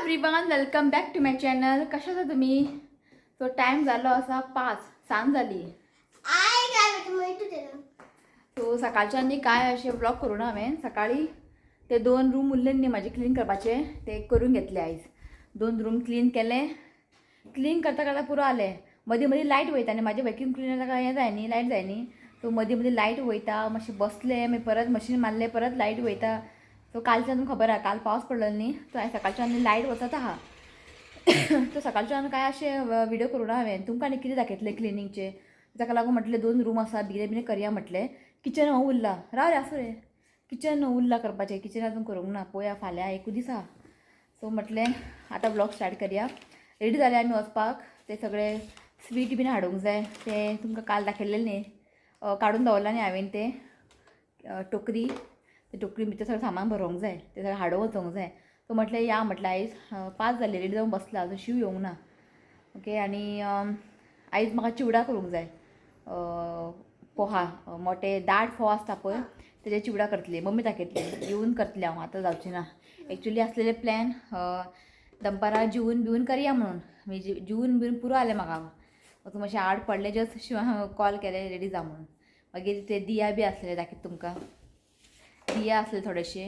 Everyone, welcome back to my channel. कशा आसा तुमी? सो टायम जालो आसा 5, सांज जाली. सो सकाळच्यान न्ही काय अशें व्लॉग करूं ना हांवें. सकाळी ते 2 रूम उरले न्ही म्हाजे क्लीन करपाचे, ते करून घेतले आयज. 2 रूम क्लीन केले. क्लीन करता करता पुरो जालें. मदीं मदीं लायट वयता न्ही, म्हाजें वॅक्यूम क्लिनर ताका हें जाय न्ही, लायट जाय न्ही. सो मदीं मदीं लायट वयता, मातशें बसलें, मागीर परत मशीन मारलें, परत लायट वयता. सो कालच्यान तुमकां खबर आहा, काल पावस पडलो न्ही, सो हांवें सकाळच्यान लायट वचत आहा. सो सकाळच्यान काय अशें व्हिडिओ करूं ना हांवें. तुमकां आनी कितें दाखयतलें क्लिनींगचें, ताका लागून म्हटलें 2 रूम आसा, बेगीन बेगीन करया म्हटलें. किचन उरला, राव रे आसूं रे, किचन उरला करपाचें, किचन अजून करूंक ना, पळोवया फाल्यां एकूच दीस आहा. सो म्हटलें आतां व्लॉग स्टार्ट करया. रेडी जाले आमी वचपाक. ते सगळे स्वीट बीन हाडूंक जाय, ते तुमकां काल दाखयल्लें न्ही, काडून दवरलां न्ही हांवें ते टोकरी, ते टोकरी भितर सगळें सामान भरोवंक जाय, ते सगळें हाडूंक वचोंक जाय. सो म्हटलें या म्हटलें आयज 5 जाले, रेडी जावन बसला, अजून शीव येवंक ना. ओके. आनी आयज म्हाका चिवडा करूंक जाय, पोहा, मोटे दाट फोव आसता पळय तेजे चिवडा करतली, मम्मी दाखयतली, येवन करतलें हांव, आतां जावचें ना. एक्चुली आसलेले प्लॅन दनपारां जेवन बिवन करया म्हणून, मागीर जेवन बिवन पुरो जालें म्हाका, वचून मातशें आड पडलें, जस्ट शिवान कॉल केलें रेडी जा म्हणून. मागीर ते दिया बी आसलेले दाखयता तुमकां, दिया आसले थोडेशे,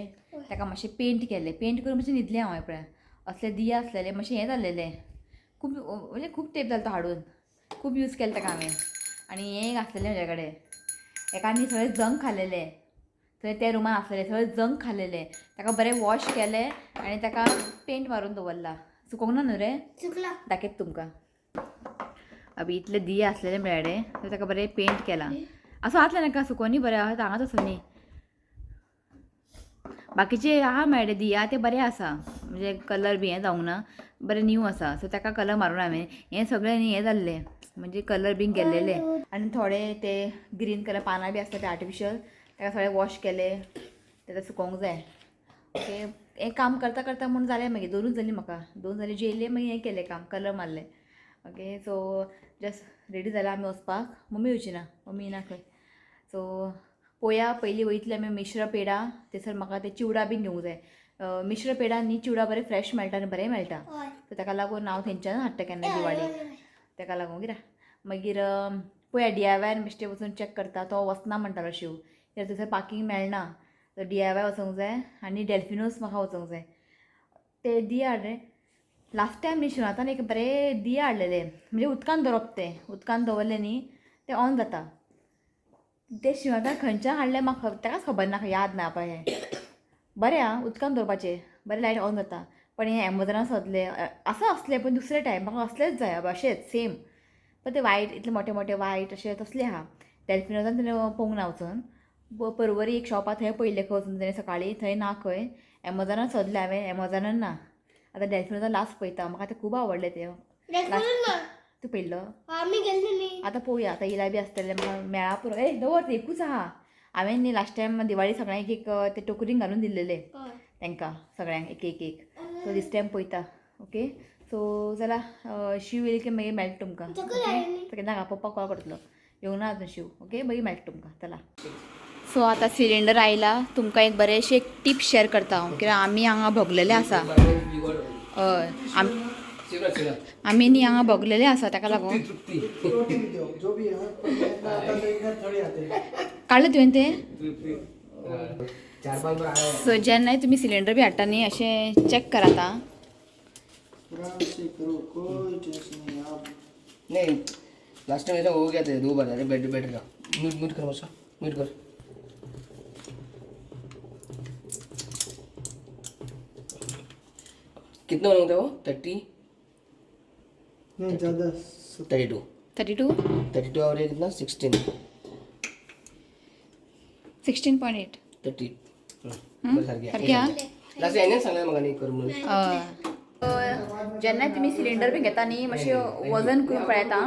ताका मातशें पेंट केलें, पेंट करून मातशें न्हिदलें हांव पळय. असले दिया आसलेले, मातशें हें जालेलें, खूब म्हणजे खूब तेंप जालो तो हाडून, खूब यूज केलें ताका हांवें. आनी हें एक आसलेलें म्हज्या कडेन, हेका न्ही सगळें जंक खालेलें, थंय त्या रुमान आसलेलें सगळें जंक खालेलें, ताका बरें वॉश केलें आनी ताका पेंट मारून दवरला. सुकोंक ना न्हू रे? दाखयता तुमकां. अभी इतले दिये आसलेले मेळ्ळे, ताका बरें पेंट केलां. असो आसलें नाका, सुकोनी बरें आहा, हांगाच आसूं न्ही. बाकीचे आहा मेळ्ळे दिया, ते बरे आसा, म्हणजे कलर बी हें जावंक ना, बरें न्यू आसा. सो ताका कलर मारून हांवें हें सगळें न्ही हें जाल्लें, म्हणजे कलर बीन गेल्लेले. आनी थोडे ते ग्रीन कलर पानां बी आसता ते आर्टिफिशियल, ताका सगळें वॉश केले, ताका सुकोवंक जाय. ओके. हें काम करता करता म्हूण जालें, मागीर 2 जालीं म्हाका, 2 जालीं जेयलें, मागीर हें केलें काम, कलर मारलें. ओके. सो जस्ट रेडी जालें आमी वचपाक. मम्मी येवची ना, मम्मी येना खंय. सो पोया पयलीं वयतले आमी मिश्र पेडा, थंयसर म्हाका ते चिवडा बीन घेवंक जाय. मिश्र पेडा न्ही चिवडा बरें फ्रेश मेळटा आनी बरें मेळटा, सो ताका लागून हांव थंयच्यान हाडटा केन्ना दिवाळी, ताका लागून कित्याक. मागीर पळया DIY बेश्टे वचून चॅक करता, तो वचना म्हणटालो शीव, कित्याक थंयसर पार्कींग मेळना, सो DIY वचोंक जाय. आनी डेल्फिनोस म्हाका वचोंक जाय. ते दिया हाडले लास्ट टायम न्ही शिवनाथान, एक बरें दिया हाडलेले, म्हणजे उदकान दवरप, तें उदकान दवरलें न्ही तें ऑन जाता. ते शिवनाथान खंयच्यान हाडलें म्हाका ताकाच खबर ना, याद ना पळय. हें बरें आं, उदकान दवरपाचें बरें लायट ऑन जाता. पण हें एमेझॉनान सोदलें आसा असलें, पण दुसरें टायम म्हाका असलेंच जाय अशेंच सेम, पण ते वायट इतले मोठे मोठे वायट अशें तसलें आहा. डेल्फिनोसान तेणें पळोवंक ना वचून, परवरी एक शॉप आहा थंय पळयलें खंय वचून तेणें सकाळीं, थंय ना खंय. एमेझॉनान सोदलें हांवें, एमेझॉनान ना. आतां डेल्फिनोसान लास्ट पळयता, म्हाका तें खूब आवडलें तें. तूं पळयल्लो? आतां पळोवया, आतां इला बी आसतलें म्हाका मेळा पुरो. ए दवर ते एकूच आहा. हांवें न्ही लास्ट टायम दिवाळी सगळ्यांक एक ते टोकरीन घालून दिल्लेले तांकां सगळ्यांक एक एक एक. सो दीस टायम पळयता. ओके. सो चला शीव येयली की मागीर मेळटा तुमकां. ओके, नाका पप्पा कॉल करतलो, येवंक ना आजून शीव. ओके, मागीर मेळटा तुमकां, चला. सो आतां सिलिंडर आयला, तुमकां एक बरेंशें एक टीप शेअर करता हांव, कित्याक आमी हांगा भोगलेले आसा. हय, आमी न्ही हांगा भोगलेले आसा, ताका लागून काडलें तुवें तें. सो जेन्नाय तुमी सिलिंडर बी हाडटा न्ही, अशें चॅक करात आं. नहीं, लास्ट टाइम ऐसा हो गया था 2 बार. अरे बैठ बैठ रहा, म्यूट म्यूट कर मसा, म्यूट कर. कितना होता है वो? 30 नहीं ज़्यादा, 32. 32. 32 और ये कितना? 16. 16.8. 30. सारकें आहा. लास्ट येणे सांगलें म्हाका न्ही कर म्हणून. जेन्ना तुमी सिलिंडर बी घेता न्ही, मातशें वजन करून पळयता.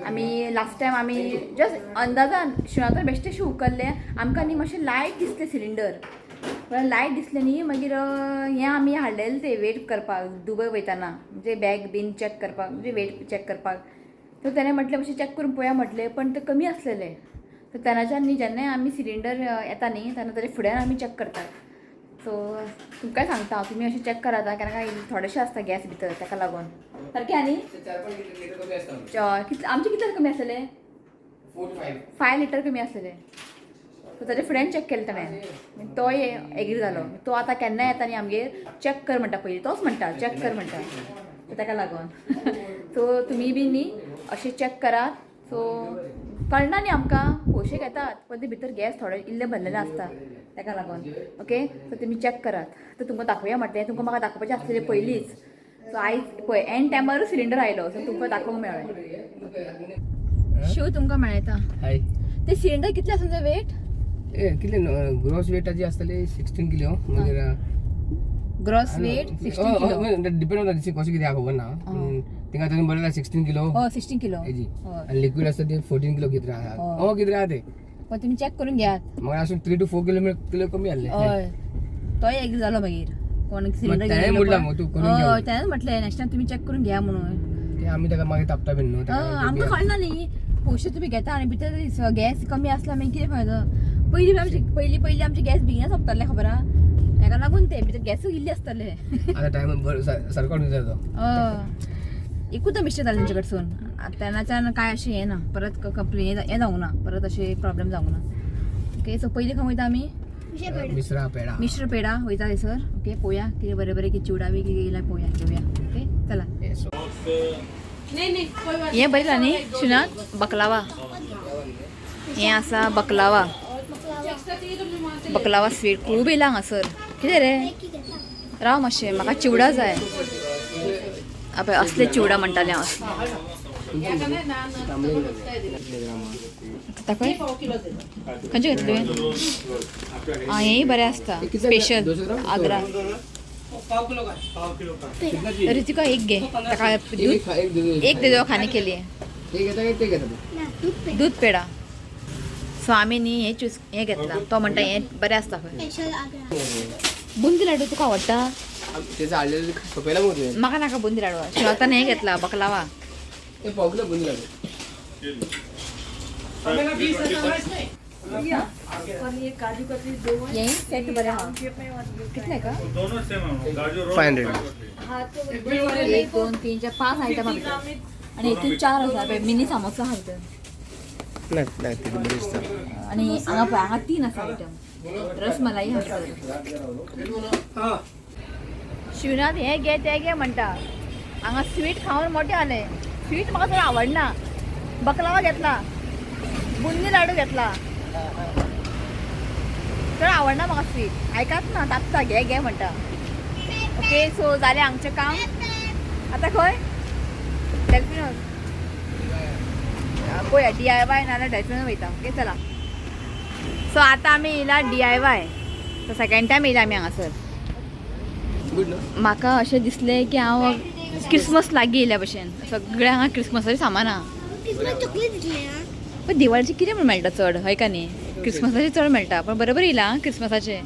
आमी लास्ट टायम आमी जस्ट अंदाजान शिवनाथान बेश्टेशें उखल्लें, आमकां न्ही मातशें लायट दिसलें सिलिंडर, पण लायट दिसलें न्ही, मागीर हें आमी हाडलेलें तें वेट करपाक दुबय वयताना, म्हणजे बॅग बीन चॅक करपाक, म्हणजे वेट चॅक करपाक. सो तेणें म्हटलें मातशें चॅक करून पळया म्हटलें, पण तें कमी आसलेलें. सो तेन्नाच्यान न्ही जेन्नाय आमी सिलिंडर येता न्ही तेन्ना ताजे फुड्यान आमी चॅक करतात. सो तुमकांय सांगता तुमी अशें चॅक करात केन्ना काय थोडेशें आसता गॅस भितर ताका लागून सारकें आनी 4.5 लिटर कमी आसता. कितले आमचे कितले कमी आसलेले? 4 to 5. 5 litre कमी आसलेले. सो ताजे फुड्यान चॅक केलें ताणें, तोय एग्री जालो. तो आतां केन्नाय येता न्ही आमगेर चॅक कर म्हणटा, पयलीं तोच म्हणटा चॅक कर म्हणटा. सो ताका लागून सो तुमी बी न्ही अशें चॅक करात. सो कळना न्ही आमकां, पयशे घेतात पण ते भितर गॅस थोडे इल्ले भरलेले आसता ताका लागून. ओके, सो तुमी चॅक करात. तर तुमकां दाखोवया म्हटलें, तुमकां म्हाका दाखोवपाचें आसलेलें पयलींच. सो आयज पळय एन टायमारूच सिलिंडर आयलो, सो तुमकां दाखोवंक मेळ्ळें. शिव तुमकां मेळटा. हाय. ते सिलिंडर कितले आसा वेट? ए कितले ग्रॉस वेट ताजी आसतली 16 किलो मागीर. Gross weight 16 kilo. Depend on कशें कितें आहा खबर ना, तिंगा तातूंत बरयला 16 किलो. हय, 16 किलो. हेजी. हय. आनी लिक्वीड आसता ते 14 किलो कितें आहा. हय. हो कितें आहा ते. पण तुमी चॅक करून घेयात. म्हाका अशें 3 to 4 kilo kilo कमी आसले. हय, तोय एग्री जालो मागीर कोण सिलिंडर. तेणें म्हणलां मग तूं करून घे हय, म्हणून. तेणें म्हटलें नेक्स्ट टायम तुमी चॅक करून घ्या म्हणून. ते आमी ताका मागीर तापता बीन न्हू. हय, आमकां कळना न्ही, पयशे तुमी घेता आनी भितर गॅस कमी आसला मागीर कितें फायदो. पयलीं आमचे पयलीं पयलीं आमचे गॅस बेगिना सोंपताले खबर आहा, ताका लागून ते भितर गॅसूय इल्ले आसताले. आतां टायम बरो सारको न्हू जाता तो. हय, एकूच मिस्टेक जालें तेंचे कडसून. तेन्नाच्यान काय अशें हें ना, परत कंप्लेन हें जावंक ना, परत अशें प्रॉब्लेम जावंक ना. ओके, सो पयलीं खंय वयता आमी? मिश्रा पेडा. मिश्र पेडा वयता थंयसर. ओके, पळोवया कितें बरें बरें कितें चिवडा बी कितें येयला पळोवया घेवया. ओके, चला. हें बरें जालें न्ही शिवनाथ? बकलावा हें आसा, बकलावा, बकलावा स्वीट खूब येयला हांगासर. कितें रे, राव मातशें, म्हाका चिवडा जाय. पळय असले चिवडा म्हणटालें हांव. दाखय खंयचे घेतले तुवें? आं, हेंय बरें आसता स्पेशल आग्रा. रितिका एक घे, ताका दूध एक दे दो खाने के लिए. ते घेता काय ते घेता तूं? दूध पेडा. सो आमी न्ही हें चूज हें घेतलां, तो म्हणटा हें बरें आसता खंय. स्पेशल आग्रा. बुंदी लाडू तुका आवडटा? तेचं हाडलेलं सोंपयला मग तुवें. म्हाका नाका बुंदी लाडू. शिवातान हें घेतला बकलावा. ते पाव किलो बुंदी लाडू. हें सेट बरें आहा. कितले का? दोनों सेम है, गाजर रोल. 500. 1 2 3 4 5 आयटम भितर आनी हितून 4 आसा पळय, मिनी सामोसा आहा भितर. नाही नाही, ते बरें दिसता. आनी हांगा पळय, हांगा 3 आसा आयटम, रसमलाई आहा भितर. शिवनाथ हें घे तें घे म्हणटा, हांगा स्वीट खावन मोठें जालें. स्वीट म्हाका चड आवडना. बकलावा घेतला, बुंदी लाडू घेतला, चड आवडना म्हाका स्वीट. आयकात ना, तापता घे घे म्हणटा. ओके, सो जालें हांगचें काम. आतां खंय डेल्फिनोज पळोवया, DIY नाजाल्यार डेल्फिनोज वयता. ओके, चला. सो आतां आमी येयला DIY, so second time येयला आमी हांगासर. गुड न्हू. म्हाका अशें दिसलें की हांव क्रिसमस लागीं येयल्या भशेन, सगळें हांगा क्रिसमसाचें सामान आहा. क्रिसमस चॉकलेट दिसले हा. पण दिवाळीचें कितें म्हूण मेळटा चड, हय का न्ही? क्रिसमसाचें चड मेळटा, पण बरोबर येयलां आं क्रिसमसाचें.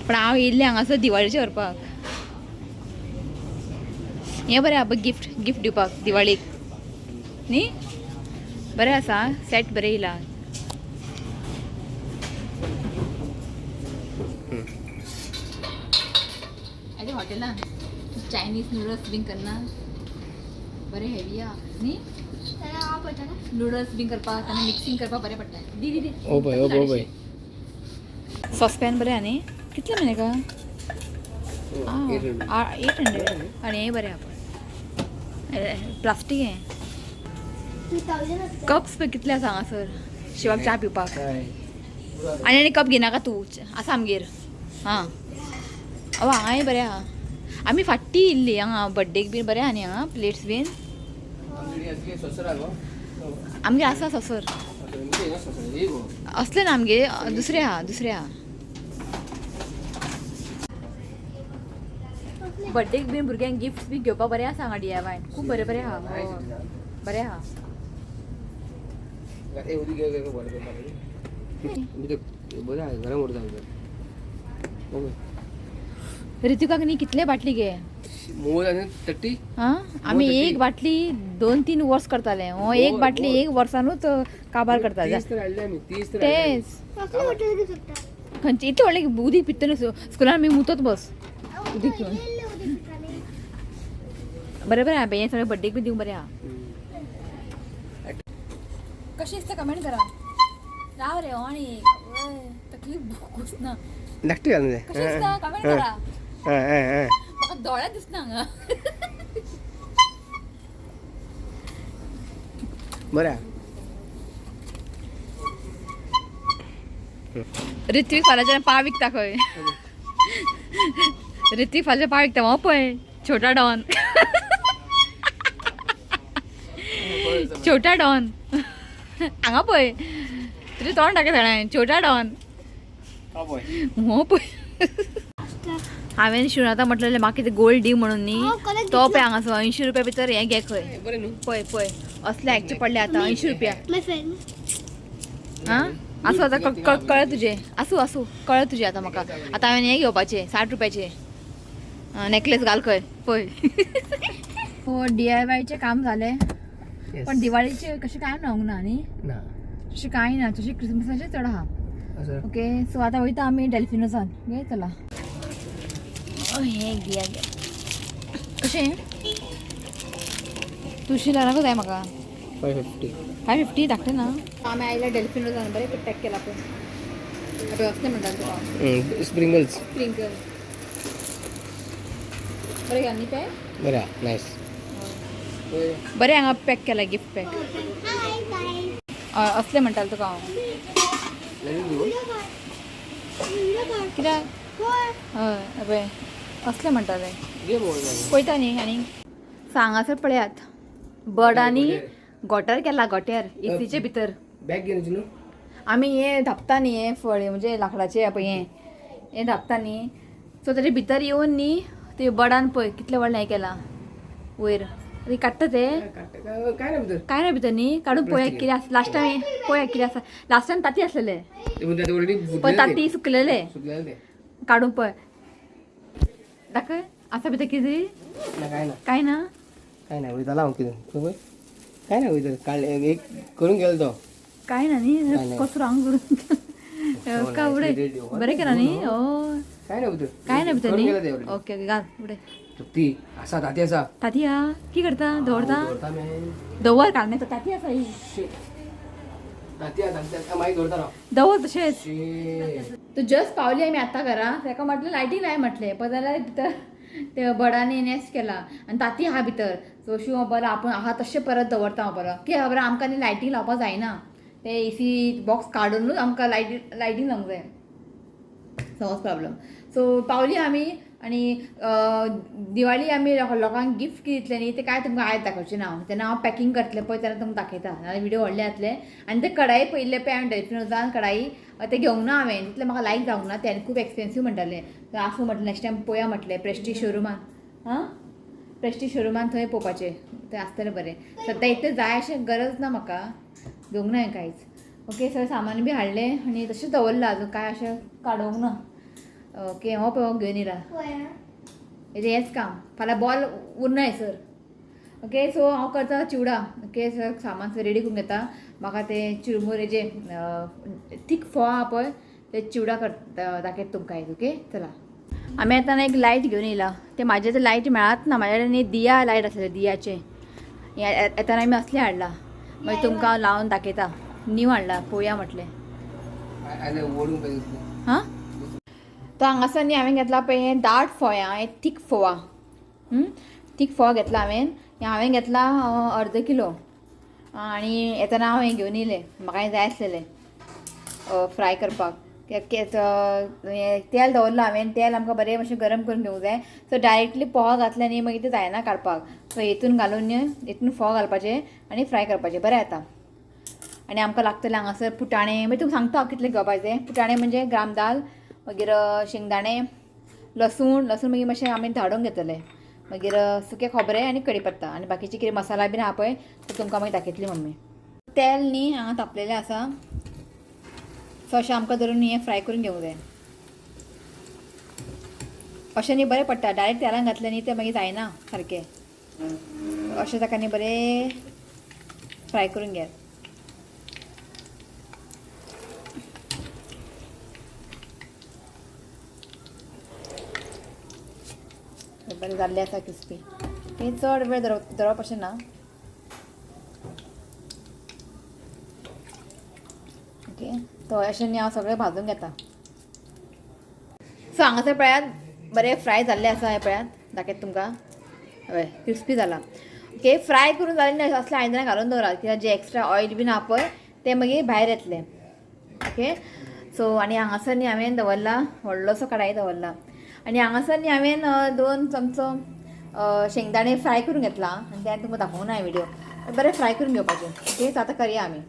पण हांव येयल्लें हांगासर दिवाळीचें व्हरपाक. हें बरें आहा गिफ्ट, गिफ्ट दिवपाक दिवाळीक न्ही, बरें आसा सेट, बरें येयला. अरे हॉटेलान चायनीज नुडल्स बीन करना बरें हेवी आहा न्ही. त्याला हांव पळयता ना. नुडल्स बीन करपाक आनी मिक्सिंग करपाक बरें पडटा. दी दी दी. ओ पळय, ओ पळय, ओ पळय. सॉसपॅन बरें आहा न्ही? कितले म्हणे का? 800. आनी हें बरें आहा पळय, प्लास्टीक हें. 2000 आसता. कप्स पळय कितले आसा हांगासर शिवाक च्या पिवपाक. आनी आनी कप घेनाका तूं, आसा आमगेर. आं, अव हांगाय बरें आहा. आमी फाटी येयल्ली हांगा बड्डेक बीन, बरें आहा न्ही हांगा प्लेट्स बीन. आमगेर आसा ससर असले ना आमगे, दुसरे आहा, दुसरे आहा. बड्डेक बीन भुरग्यांक गिफ्ट बी घेवपाक बरें आसा हांगा DIY, खूब बरें बरें आहा. हय, बरें आहा. बरें आहा, गरम उरता भितर. रितिकाक न्ही कितले बाटली घे. मोर आनी 30. आं, आमी एक बाटली 2-3 वर्स करताले. हो, एक बाटली एक वर्सानूच काबार करता. 30 तर हाडले आमी, 30 तर. तेच. कसले हॉटेल घेऊ शकता? खंयचे इतलें व्हडलें उदीक पिता न्हू स्कुलान आमी मुतत बस उदीक पिवन. बरें बरें आहा हें सगळें बड्डेक बी दिवंक बरें आहा. कशें दिसता कमेंट करा. राव रे हो आनी तकली भुकूच ना. धाकटी घाल म्हणजे. कशें दिसता कमेंट करा. हय हय हय. म्हाका दोळ्यात दिसना हांगा. बरें आहा. ऋत्विक फाल्यां पाव विकता खंय. ऋत्विक फाल्यां पाव विकता हो पळय छोटा डॉन. छोटा डॉन हांगा पळय तुजें तोंड दाखयता हांवें. छोटा डॉन हो पळय. हांवें शिवनाथा म्हटलेलें म्हाका कितें गोल्ड दी म्हणून न्ही, तो पळय हांगासर 80 रुपया भितर हें घे खंय. बरें न्हू. पळय पळय असले आयकचे पडले आतां 80 रुपया. My friend. आं आसूं आतां कळ्ळें तुजें. आसूं आसूं कळ्ळें तुजें आतां म्हाका. आतां हांवें हें घेवपाचें 60 रुपयाचें नेकलेस घाल खंय पळय. हो DIY काम जालें पण दिवाळीचें कशें कांय मेळोंक ना न्ही. ना तशें कांय ना, तशें क्रिसमसाचें चड आहा. असं. ओके सो आतां वयता आमी डेल्फिनोसान. ओके चला. हें दिया घे कशें तुळशी लागू जाय म्हाका. 550. 550 धाकटें ना. आमी आयल्या डेल्फिनोसान बरें पॅक केला पळय. पळय असलें म्हणटा तुका स्प्रिंगल्स. स्प्रिंकल बरें घाल न्ही पॅक. बरें आहा नायस. बरें हांगा पॅक केला गिफ्ट पॅक. Hi guys. असलें म्हणटालें तुका हांव. कित्याक हय पळय असलें म्हणटालें पळयता न्ही. आनी हांगासर पळयात बर्डांनी गोटर केला, गोट्यार एसीचे भितर. बॅग घेवन न्हू. आमी हें धांपता न्ही हें फळें म्हणजे लांकडाचें पळय हें हें धांपता न्ही, सो तेजे भितर येवन न्ही ते बर्डान पळय कितलें व्हडलें हें केलां वयर. आनी काडटा ते काय ना भितर. काय ना भितर न्ही काडून पळया कितें आसा. लास्ट टायम पळया कितें आसा. लास्ट टायम ताती आसलेले पण ताती सुकलेले. सुकलेले ते. काडून पळय दाखय आसा भितर कितें. ना काय ना. काय ना. काय ना वयताला हांव कितें पळय काय ना वयता काडले एक करून गेलो तो. काय ना न्ही काय नाही. कसो रंग करून का उडय बरें केला न्ही. हय काय ना भितर. काय ना भितर करून न्ही. गेलो ते already. Okay okay घाल उडय. ती आसा ताती आसा. ताती हा की करता दवरता. दवरता मॅन. दवर काल नाही तर ताती आसा ही. ताती आसा ताती आसा मागीर दवरता राव. दवर तशेंच. Shit. तो जस्ट पावली आमी आतां घरा. ताका म्हटलें लायटी लाय म्हटलें पण जाल्यार भितर ते बडांनी नेस्ट केला आनी ताती आहा भितर. सो अशी बरें आपूण आहा तशें परत दवरता हांव बरो की खबर आमकां न्ही लायटींग लावपाक जायना. ते एसी बॉक्स काडुनूच आमकां लायटींग लावंक जाय. सो होच प्रॉब्लम. सो पावली आमी आनी दिवाळी आमी लोकांक गिफ्ट कितें दितलें न्ही तें कांय तुमकां आयज दाखोवचें ना हांव. तेन्ना हांव पॅकींग करतलें पळय तेन्ना तुमकां दाखयता. नाल्यार व्हिडियो व्हडले जातले. आनी ते कढाई पयल्ले पळय हांवें डेल्फिनोसान कढाई ते घेवंक ना हांवें, तितलें म्हाका लायक जावंक ना. ते खूब एक्सपेन्सीव म्हणटाले. तर आसूं म्हटलें नेक्स्ट टायम पळोवया म्हटलें प्रेस्टीज शोरुमान. आं प्रेस्टीज शोरुमान थंय पळोवपाचें थंय आसतलें बरें. सद्या इतलें जाय अशें गरज ना म्हाका, घेवंक ना हांवें कांयच. ओके सगळें सामान बी हाडलें आनी तशें दवरलां अजून कांय अशें काडूंक ना. ओके हो पळय हो घेवन येयला. हेजें हेंच काम फाल्यां बॉल उरना सर. ओके सो हांव करता चिवडा. ओके सर सामान सगळें रेडी करून घेता. म्हाका ते चिरमुरेचे थीक फोव आहा पळय ते चिवडा करता दाखयता तुमकां आयज. ओके चला आमी आतां एक लायट घेवन येयला. ते म्हाजे ते लायट मेळत ना, म्हाजे कडेन न्ही दिया लायट आसलेले दियाचे. येताना आमी असले हाडला मागीर तुमकां हांव लावन दाखयता. न्यू हाडला पळोवया म्हटलें. आयज ओडूंक पाहिजे. हां तो हांगासर न्ही हांवें घेतला पळय हें दाट फोव हें थीक फोवा. थीक फोव घेतला हांवें. हें हांवें घेतला अर्द किलो आनी येतना हांव हें घेवन येयलें म्हाका हें जाय आसलेलें फ्राय करपाक. हें तेल दवरलां हांवें. तेल आमकां बरें मातशें गरम करून घेवंक जाय. सो डायरेक्टली पोहा घातले न्ही मागीर तें जायना काडपाक. सो हेतून घालून हेतून फोव घालपाचे आनी फ्राय करपाचे बरें जाता. आनी आमकां लागतलें हांगासर पुटाणे. मागीर तुमकां सांगता हांव कितलें घेवपाचें. पुटाणे म्हणजे ग्राम दाल, मागीर शेंगदाणे, लसूण. लसूण मागीर मातशें आमी धाडून घेतले. मागीर सुकें खोबरें आनी कडीपत्ता आनी बाकीचे कितें मसाला बीन आहा पळय तो तुमकां मागीर दाखयतली मम्मी. तेल न्ही हांगा तापलेलें आसा. सो अशें आमकां धरून हें फ्राय करून घेवंक जाय. अशें न्ही बरें पडटा. डायरेक्ट तेलान घातलें न्ही तें मागीर जायना सारकें. अशें ताका न्ही बरें फ्राय करून घेयात. बरें जाल्लें आसा क्रिस्पी. तें चड वेळ दवरप अशें ना. ओके, तो अशें न्ही हांव सगळें भाजून घेता. सो हांगासर पळयात बरें फ्राय जाल्लें आसा. हें पळयात, दाखयता तुमकां. हय, क्रिस्पी जाला. ओके, फ्राय करून जालें न्ही असलें आयदनां घालून दवरात, कित्याक जें एक्स्ट्रा ऑयल बीन आहा पळय तें मागीर भायर येतलें. ओके, सो आनी हांगासर न्ही हांवें दवरला व्हडलोसो कढाई दवरला आनी हांगासर न्ही हांवें 2 चमचो शेंगदाणे फ्राय करून घेतला आनी ते तुमकां दाखोवंक ना व्हिडिओ. बरें फ्राय करून घेवपाचें. ओके, सो आतां करया आमी.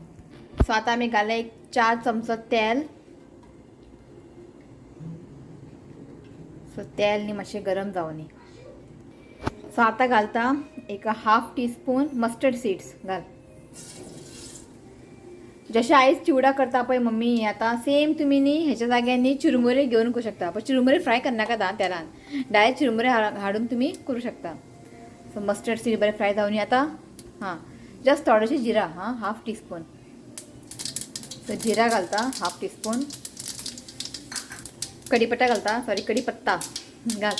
सो आतां आमी घालें एक 4 चमचो तेल. सो तेल न्ही मातशें गरम जावनी. सो आतां घालता एक 1/2 टीस्पून मस्टर्ड सीड्स घाल. जशें आयज चिवडा करता पळय मम्मी, आतां सेम तुमी न्ही हेच्या जाग्यार न्ही चिरमुरे घेवन करूं शकता. पण चिरमुरे फ्राय करनाकात आं तेलान, डायरेक्ट चिरमुरे हाडून तुमी करूं शकता. सो मस्टर्ड सीड बरें फ्राय जावनी आतां. हां, जस्ट थोडेशें जिरा, हां, 1/2 टीस्पून. सो जिरा घालता 1/2 टीस्पून. कडीपत्ता घालता, सॉरी कडीपत्ता घाल.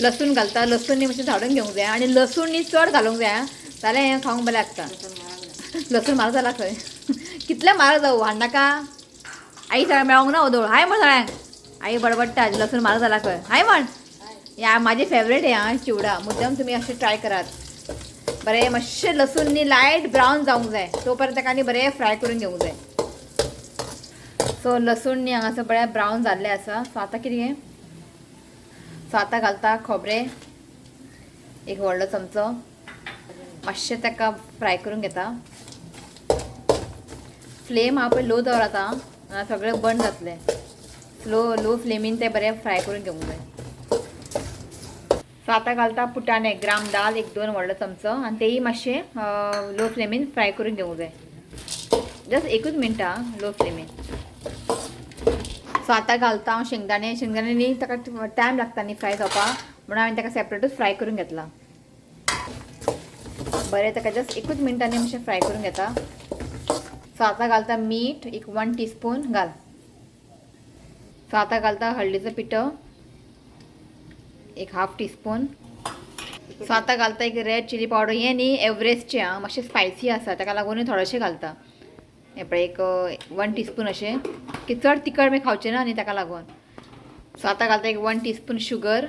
लसूण घालता. लसूण न्ही मातशें झाडून घेवंक जाय आनी लसूण न्ही चड घालूंक जाय जाल्यार हें खावंक बरें लागता. लसूण म्हारग जाला खंय, कितलें म्हारग जावं हाडनाका. आई सगळ्यांक मेळोंक ना ओदोळ. हाय म्हण सगळ्यांक, आई बडबडटा लसूण म्हारग जाला खंय. हाय म्हण. या माझे फेवरेट हे आं चिवडा, मुद्दम तुमी अशें ट्राय करात. बरें मातशें लसूण न्ही लायट ब्रावन जावंक जाय, तो पर्यंत ताका न्ही बरें फ्राय करून घेवंक जाय. सो लसूण न्ही हांगासर बरें ब्रावन जाल्लें आसा. सो आतां कितें, सो आतां घालता खोबरें एक व्हडलो चमचो. मातशें ताका फ्राय करून घेता. फ्लेम आहा पळय लो दवरात आं, सगळें बर्न जातलें. लो फ्लेमीन तें बरें फ्राय करून घेवंक जाय. सो आतां घालता पुटाणे ग्राम दाल एक 2 व्हडलो चमचो आनी तेयी मातशें लो फ्लेमीन फ्राय करून घेवंक जाय. जस्ट एकूच मिनट आं, लो फ्लेमीन. सो आतां घालता हांव शेंगदाणे. शेंगदाणे न्ही ताका टायम लागता न्ही फ्राय जावपाक, म्हणून हांवें ताका सेपरेटूच फ्राय करून घेतला. बरें ताका जस्ट एकूच मिनटांनी मातशें फ्राय करून घेता. सो आतां घालता मीठ एक 1 टीस्पून घाल. सो आतां घालता हळदीचो पिठो एक 1/2 टीस्पून. सो आतां घालता एक रेड चिली पावडर. हें न्ही एवरेस्टचें आं, मातशें स्पायसी आसा ताका लागून थोडेशें घालता. हें पळय एक 1 टीस्पून अशें, की चड तिखट मागीर खावचें ना न्ही ताका लागून. सो आतां घालता एक 1 टीस्पून शुगर.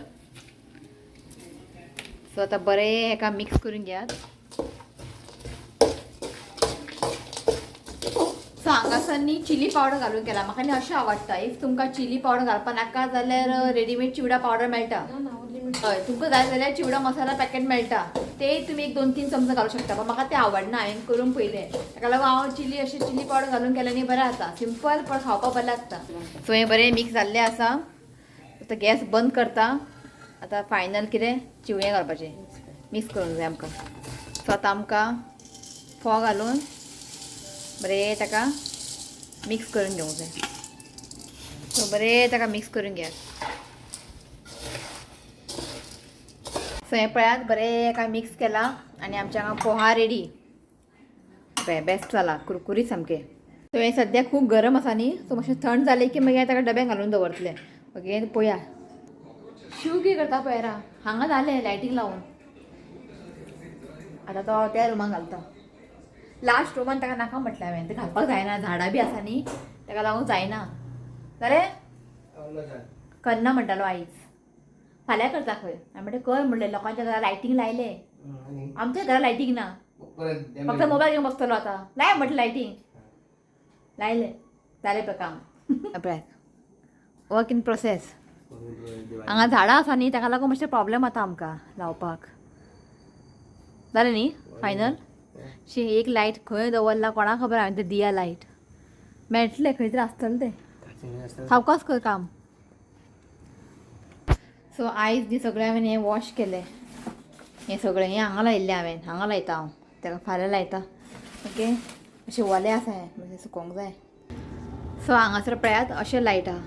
सो आतां बरें हेका मिक्स करून घेयात. सो हांगासर न्ही चिली पावडर घालून केला. म्हाका न्ही अशें आवडटा. If तुमकां चिली पावडर घालपाक नाका जाल्यार रेडीमेड चिवडा पावडर मेळटा. हय, तुमकां जाय जाल्यार चिवडा मसाला पॅकेट मेळटा, ते तुमी एक 2-3 चमचो घालूंक शकता. पण म्हाका तें आवडना, हांवें करून पळयलें, ताका लागून हांव चिली अशें चिली पावडर घालून केलें न्ही बरें जाता. सिंपल पण खावपाक बरें लागता. सो हें बरें मिक्स जाल्लें आसा. आतां गॅस बंद करता. आतां फायनल कितें चिवये घालपाचें, मिक्स करूंक जाय आमकां. सो आतां आमकां फोव घालून बरें ताका मिक्स करून घेवंक जाय. सो बरें ताका मिक्स करून घेयात. सो हें पळयात बरें काय मिक्स केलां आनी आमच्या हांगा पोहा रेडी. पळय बेस्ट जाला, कुरकुरीत सामकें. सो हें सद्या खूब गरम आसा न्ही, सो मातशें थंड जालें की मागीर ताका डब्यान घालून दवरतलें. ओके, पळया शिव कितें करता पळयरा. हांगा जालें लायटींग लावन, आतां तो त्या रुमान घालता. लास्ट रुमान ताका नाका म्हटलें हांवें, तें घालपाक जायना, झाडां बी आसा न्ही ताका लागून जायना. जालें करना म्हणटालो आयज, फाल्यां करता खंय. हांवें म्हणलें कर म्हणलें, लोकांच्या घरा लायटींग लायलें, आमच्या घरा लायटींग ना, फक्त मोबायल घेवन बसतलो आतां. लाय म्हटलें लायटींग लायलें, जालें पळय काम. पळय वर्क इन प्रोसेस. हांगा झाडां आसा न्ही ताका लागून मातशें प्रॉब्लेम जाता आमकां लावपाक. जालें न्ही फायनल. शी एक लायट खंय दवरला कोणाक खबर. हांवें ते दिया लायट मेळटलें खंय तरी आसतलें तें, सावकास कर काम. सो आयज न्ही सगळें हांवें हें वॉश केलें, हें सगळें हें हांगा लायिल्लें हांवें, हांगा लायता हांव ताका फाल्यां लायता. ओके, अशें ओलें आसा हें, मातशें सुकोवंक जाय. सो हांगासर पळयात अशें लायट आहा,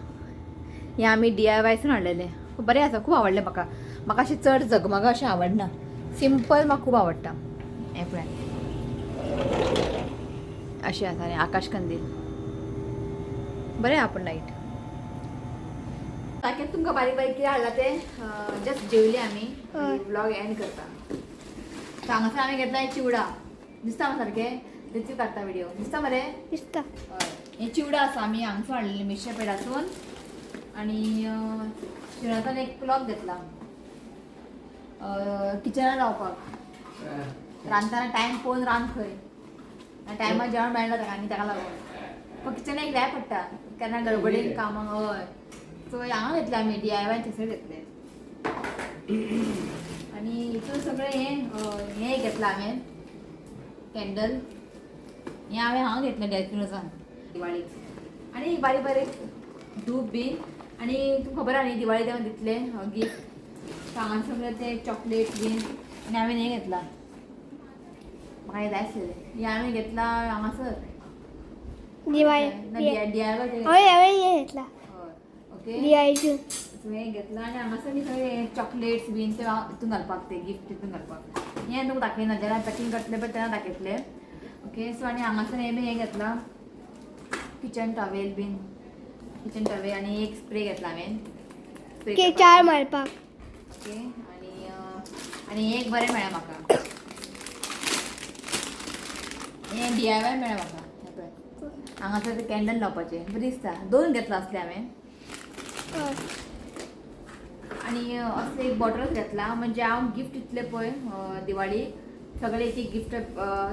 हें आमी DIY सून हाडलेलें. बरें आसा, खूब आवडलें म्हाका. म्हाका अशें चड जगमग अशें आवडना, सिंपल म्हाका खूब आवडटा. हें पळयात अशें आसा आनी आकाश कंदील बरें आहा. पूण लायट ताकेत तुमकां बारीक बारीक कितें हाडलां तें जस्ट जेवली आमी. हय. ब्लॉग एंड करता. सो हांगासर हांवें घेतला चिवडा. दिसता मरे सारकें? रितीव काडटा व्हिडिओ. दिसता मरे? दिसता. हय, हे चिवडा आसा, आमी हांगसून हाडलेले मिरच्या पेडासून. आनी शिणांतल्यान एक क्लॉक घेतला किचनान रावपाक. रांदतना टायम पळोवन रांद खंय आनी टायमार जेवण मेळना ताका आनी ताका लागून पण किचनाक एक जाय पडटा केन्ना गडबडीन कामाक. हय, सो हांगा घेतले आमी DIY थंयसर घेतले. आनी हितून सगळें हें हें घेतलां हांवें कॅन्डल. हें हांवें हांगा घेतलें डेल्फिनोसान दिवाळीक. आनी बारीक बारीक धूप बी. आनी तुमकां खबर आहा न्ही दिवाळी तेन्ना दितले गिफ्ट. हांगा सगळें ते चॉकलेट बीन. आनी हांवें हें घेतलां, म्हाका हें जाय आसलेलें. हें हांवें घेतलां हांगासर. दिवाळी. DIY. हय, हांवें हें घेतला. ओके. दिवाळीसून. सो हें घेतलां आनी हांगासर न्ही सगळें चॉकलेट्स बीन ते हितून घालपाक, ते गिफ्ट हितून घालपाक. हें तुमकां दाखयना, जेन्ना पॅकींग करतलें पळय तेन्ना दाखयतलें. ओके, सो आनी हांगासर हें बी हें घेतलां किचन टॉवेल बीन, किचन टॉवेल. आनी एक स्प्रे घेतला हांवें स्प्रे. केचार मारपाक. ओके. आनी आनी एक बरें मेळ्ळें म्हाका, हें DIY मेळ्ळें म्हाका. हें पळय, हांगासर ते कॅन्डल लावपाचें बरें दिसता. दोन घेतला आसलें हांवें. हय. आनी असले एक बॉटल घेतला, म्हणजे हांव गिफ्ट दितलें पळय दिवाळी, सगळे एक एक गिफ्ट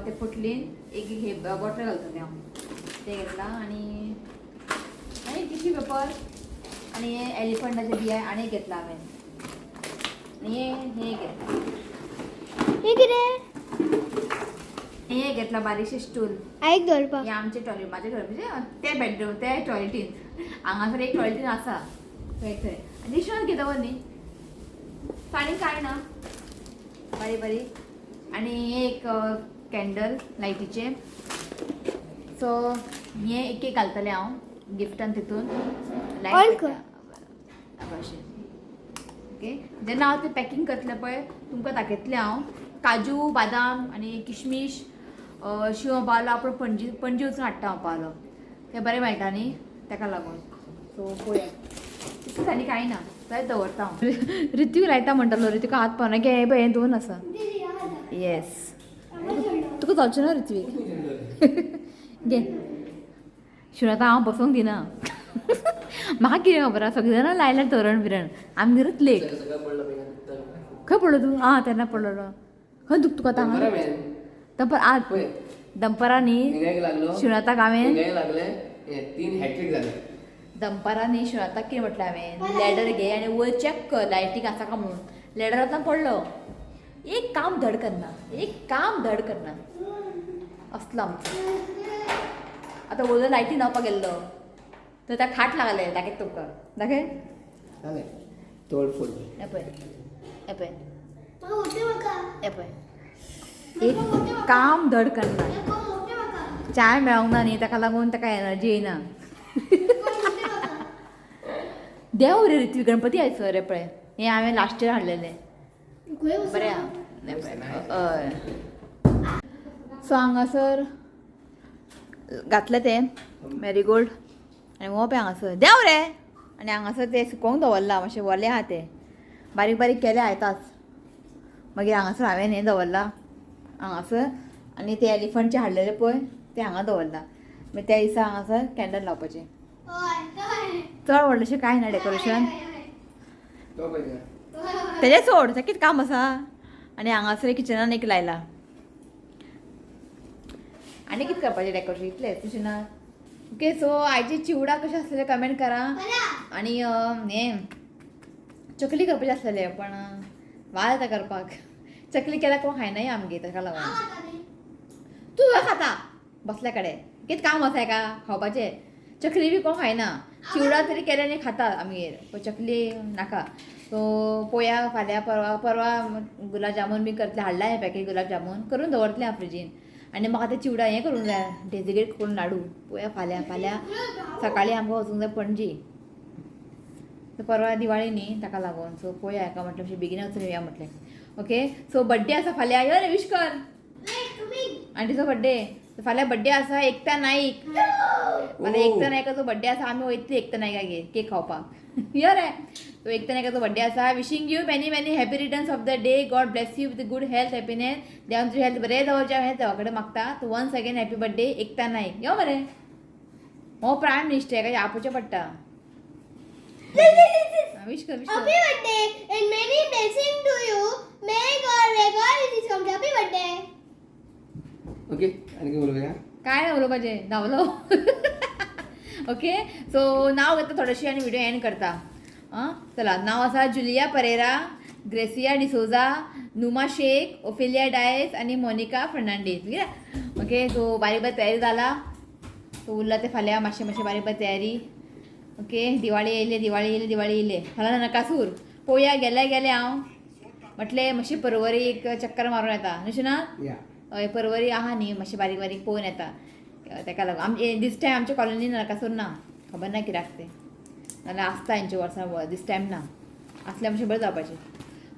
ते पोटलीन एक एक हे बॉटल घालतलें हांव, तें घेतलां. आनी आनी टिश्यू पेपर आनी हे एलिफंटाचे बी आनी एक घेतला हांवें. आनी हे हे घेतलां. हें कितें? हे घेतला बारीकशे स्टूल. आईक दवरपाक. हे आमचे टॉयलेट, म्हाजे टॉयलेट म्हणजे ते बेडरूम, ते टॉयलेटीन हांगासर एक टॉयलेटीन आसा थंय थंय. आनी डिशनल घेता न्ही आनी कांय ना बारीक बारीक. आनी हे एक कॅन्डल लायटीचे. सो हे एक एक घालतलें हांव गिफ्टान तितून On light कर. अशें. ओके, जेन्ना हांव तें पॅकींग करतलें पळय तुमकां दाखयतलें हांव. काजू बादाम आनी किशमीश, शिंव पावलो आपण पणजी पणजी वचून हाडटा हांव पावलो, तें बरें मेळटा न्ही ताका लागून. सो पळोवया, तितलेंच आनी कांय ना. थंय दवरता हांव. रित्वीक लायता म्हणटालो, रित्विका हात पावना. घे, हे पळय, हे दोन आसा. येस, तुका जावचें ना रित्वीक. घे शिवण, आतां हांव बसोंक दिना. म्हाका कितें खबर आसा, सगळीं जाणां लायल्यार तोरण बिरण, आमगेरूच लेट. सगळं पडलं पाहिजे. खंय पडलो तूं? आं, तेन्ना पडलेलो. खंय दुख तुका आतां? बरं मॅन. दंपर आज पळय. दंपरा न्ही. हिंगाक लागलो. शिवणाताक हांवें हिंगाक लागले, हे तीन हॅट्रीक झाले. दंपरा न्ही शिवणाताक कितें म्हटलें हांवें, लॅडर घे आनी वयर चॅक कर लायटीक आसा काय म्हणून. लॅडर आतां पडलो. एक काम धड करना, एक काम धड करना असलो आमचो. आतां वयर लायटी लावपाक गेल्लो तर त्या खाट लागले. दाखयता तुमकां, दाखय. झाले तोडफोड. हें पळय, हें पळय, हें पळय, एक काम धड करना. चाय मेळोंक ना न्ही ताका लागून ताका एनर्जी येयना. देव रे ऋत्विक, गणपती आयसर. रे पळय, हें हांवें लास्ट इयर हाडलेलें. बरें आहा. हें पळय. हय, सो हांगासर घातलें तें मॅरीगोल्ड. आनी हो पळय हांगासर देंव रे. आनी हांगासर तें सुकोवंक दवरलां, मातशें वलें आहा तें, बारीक बारीक केलें आयताच. मागीर हांगासर हांवें हें दवरलां हांगासर. आनी ते एलिफंटचे हाडलेले पळय ते हांगा दवरलां. मागीर त्या दिसा हांगासर कॅन्डल लावपाचें. चड व्हडलेशें कांय ना डेकोरेशन. तो पळय. तेजें सोड, तें कितें काम आसा. आनी हांगासर किचनान एक लायला. आनी कितें करपाचें डेकोरेशन इतलेंच तशें ना. ओके, सो आयची चिवडा कशें आसलेलें कमेंट करा. आनी हें चकली करपाचें आसलेलें पण वाज येता करपाक. चकली केल्यार कोण खायनाय आमगेर, ताका लागून. तूं खंय खाता बसल्या कडेन, कितें काम आसा हेका खावपाचें? चकली बी कोण खायना. चिवडा तरी केल्या न्ही खाता आमगेर, पण चकली नाका. सो पोया फाल्यां परवा, परवा गुलाब जामून बी करतलें. हाडला हें पॅकेट गुलाब जामून करून दवरतलें हांव फ्रिजीन. आनी म्हाका ते चिवडा हें करूंक जाय, डेजिगेट करून लाडू. पोया फाल्यां, फाल्यां सकाळीं आमकां वचूंक जाय पणजी. सो परवा दिवाळी न्ही ताका लागून. सो पोया हेका म्हटलें मातशें बेगीन वचून येवया म्हटलें. ओके, सो बड्डे आसा फाल्यां, यो रे विश कर आंटीचो बड्डे. फाल्यां बड्डे आसा एकता नाईक. फाल्यां एकता नायकाचो बड्डे आसा, आमी वयतली एकता नायकागेर केक खावपाक. यो रे. सो एकता नायकाचो बड्डे आसा. Wishing you many many happy returns of the day. God bless you with good health, happiness. देवान तुजी हेल्थ बरें दवरचें हांवें देवा कडेन मागता. So once again happy birthday Ekta Naik. यो मरे, हो प्रायम मिनिस्टर काय आपोवचें पडटा. विश कर, विश कर. Happy birthday and many blessings to you. May God, may God is come. Happy birthday. Okay, आणखी बोलूया. काय नाही उलोवपाचें, धांवलो. ओके, सो नांव घेता थोडेशें आनी व्हिडिओ एंड करता. आं, चला, नांव आसा जुलिया परेरा, ग्रेसिया डिसोजा, नुमा शेख, ओफेलिया डायस आनी मोनिका फर्नांडीस. कितें? ओके, सो बारीक बारीक तयारी जाला. सो उरला ते फाल्यां मातशें मातशें बारीक बारीक तयारी. ओके, दिवाळी येयली, दिवाळी येयली, दिवाळी येयली. फाल्यां नरकासूर पळोवया. गेले गेले हांव म्हटलें मातशें परवरी एक चक्कर मारून येता न्हू ना. या. हय, परवरी आहा न्ही, मातशें बारीक बारीक पळोवन येता. तेका लागून आमचे दीस टायम आमच्या कॉलनीन नरकासूर ना, खबर ना कित्याक तें, नाल्यार आसता हेंचे वर्सां, दीस टायम ना. आसल्यार मातशें बरें जावपाचें.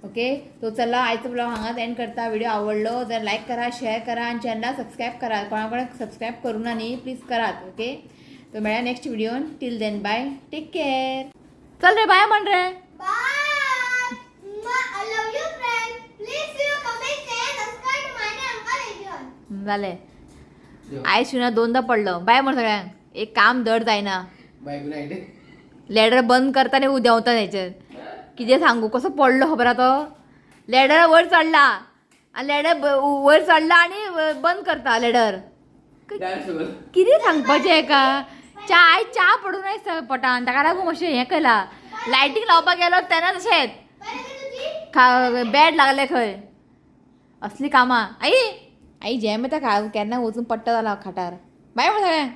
ओके, सो चला, आयचो ब्लॉग हांगाच एंड करता. व्हिडिओ आवडलो जाल्यार लायक करा, शेअर करा आनी चॅनलाक सबस्क्रायब करा. कोणा कोणाक सबस्क्रायब करूं ना न्ही, प्लीज करात. ओके, तो मेळया next व्हिडिओन. Till then bye, take care. चल रे, बाय म्हण रे. Bye. Mwah. I love you, friend. Please do comment, share, subscribe to my uncle everyone. जालें. आयज शिवना दोनदा पडलो. बाय म्हण सगळ्यांक. एक काम धड जायना. बाय, गुड नाईट. लॅडर बंद करता आनी देंवता हेचेर. कितें सांगू, कसो पडलो खबर आहा तो. लॅडर वयर चडला आनी लॅडर वयर चडला आनी बंद करता लॅडर. कितें सांगपाचें हेका. च्या आयज च्या पडूं नाय पोटान, ताका लागून मातशें हें केलां. लायटींग लावपाक गेलो तेन्ना तशेंच बरें गे तुजी? खा बॅड लागले खंय. असली कामां. आई आई, जेम येता खा, केन्ना वचून पडटा जाला खाटार. बाय म्हण सगळ्यांक.